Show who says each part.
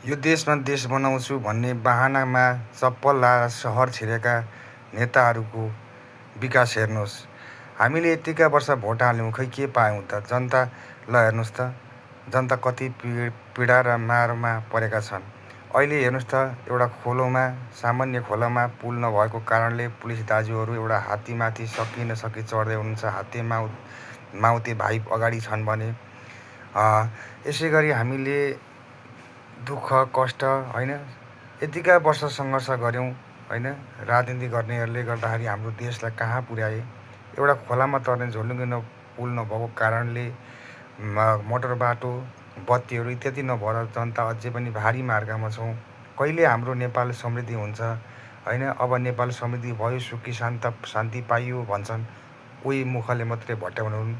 Speaker 1: यो देशमा देश बनाउँछु भन्ने बहानामा चप्पल लाएर सहर छिरेका नेताहरूको विकास हेर्नुहोस्। हामीले यत्तिका वर्ष भोट हाल्यौँ, खै के पायौँ त? जनता ल हेर्नुहोस् त, जनता कति पीडा र मारमा परेका छन्। अहिले हेर्नुहोस् त, एउटा खोलोमा, सामान्य खोलामा पुल नभएको कारणले पुलिस दाजुहरू एउटा हात्तीमाथि सकि नसकी चढ्दै हुनुहुन्छ। हात्ती माउते भाइ अगाडि छन् भने यसै गरी हामीले दुःख कष्ट होइन यतिका वर्ष सङ्घर्ष गऱ्यौँ होइन। राजनीति गर्नेहरूले गर्दाखेरि हाम्रो देशलाई कहाँ पुर्याए। एउटा खोलामा तर्ने झोलुङ्गे पुल नभएको कारणले मोटर बाटो बत्तीहरू इत्यादि नभएर जनता अझै पनि भारी मार्गमा छौँ। कहिले हाम्रो नेपाल समृद्धि हुन्छ होइन। अब नेपाल समृद्धि भयो, सुखी शान्ति पाइयो भन्छन्, कोही मुखले मात्रै भट्याउनुहुन्।